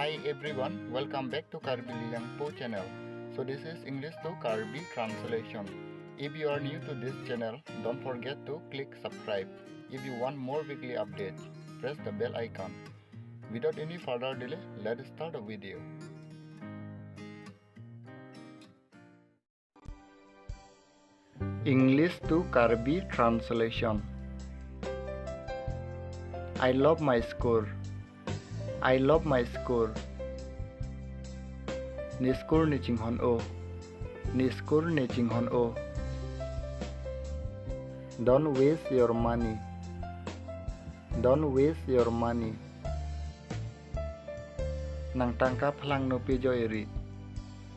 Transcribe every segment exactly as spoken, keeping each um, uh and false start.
Hi everyone, welcome back to Karbi Lilangpo channel. So this is English to Karbi translation. If you are new to this channel, don't forget to click subscribe. If you want more weekly updates, press the bell icon. Without any further delay, let's start the video. English to Karbi translation. I love my school. I love my school. Ne school ne chinghon-o. Ne school ne chinghon-o. Don't waste your money. Don't waste your money. Nang tangka phalang no pejoi ri.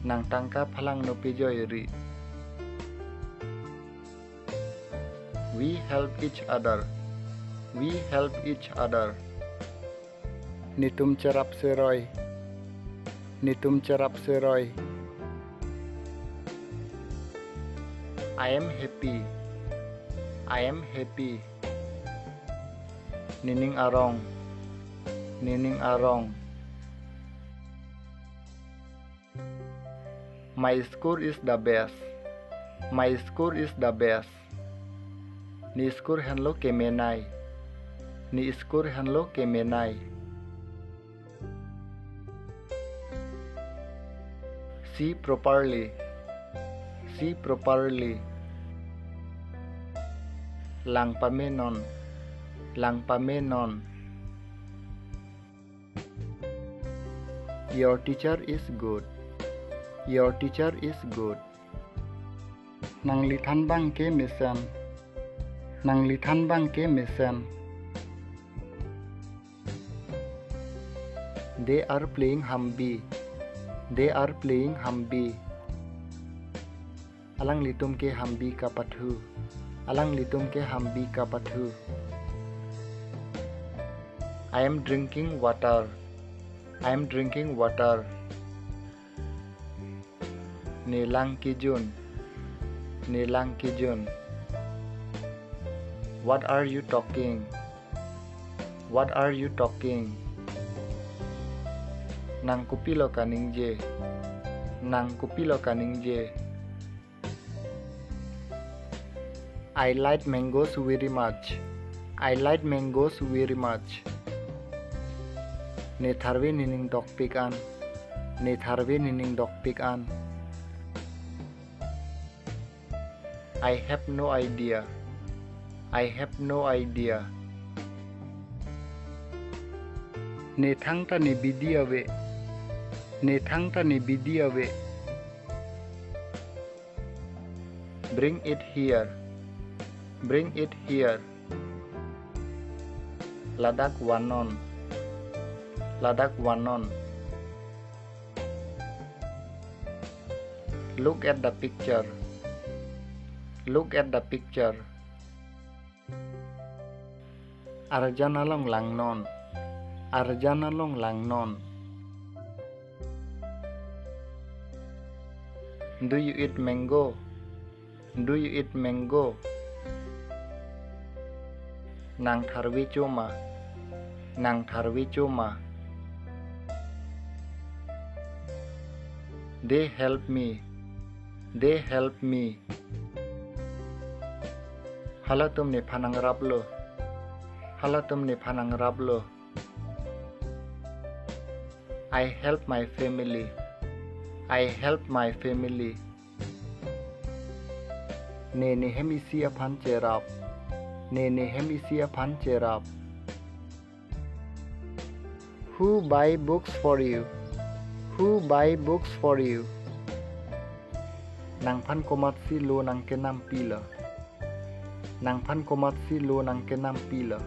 Nang tangka phalang no pejoi ri. We help each other. We help each other. Netum cherap seroi. Netum cherap seroi. I am happy. I am happy. Nening arong. Nening arong. My school is the best. My school is the best. Ne school henlo kemenei. Ne school henlo kemenei. See properly. See properly. Lang pamenon. Lang pamenon. Your teacher is good. Your teacher is good. Nanglithan abang ke mesen. Nanglithan abang ke mesen. They are playing hambi. They are playing hambi. Alanglitum ke hambi kapathu. Alanglitum ke hambi kapathu. I am drinking water. I am drinking water. Ne lang kejun. Ne lang kejun. What are you talking? What are you talking? Nang kopilo kaningje? Nang kopilo kaningje? I like mangoes very much. I like mangoes very much. Ne tharve nening dokpik an. Ne tharve nening dokpik an. I have no idea. I have no idea. Ne thangta ne bidi ave. Ne thangta ne bidi ave. Bring it here. Bring it here. Ladak vannon. Ladak vannon. Look at the picture. Look at the picture. Arjan along langnon. Arjan along langnon. Do you eat mango? Do you eat mango? Nang tharve cho ma? Nang tharve cho ma? They help me. They help me. Halatum nephan nangraplo. Halatum nephan nangraplo. I help my family. I help my family. Ne nehem isi aphan cherap. Ne nehem isi aphan cherap. Who buy books for you? Who buy books for you? Nangphan komatsi lo nangkenampilo? Nangphan komatsi lo nangkenampilo?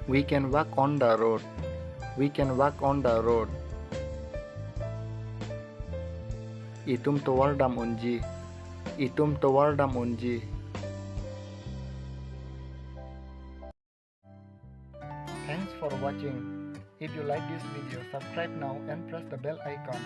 We can walk on the road. We can walk on the road. Itum tovar dam unji. Itum tovar dam unji. Thanks for watching. If you like this video, subscribe now and press the bell icon.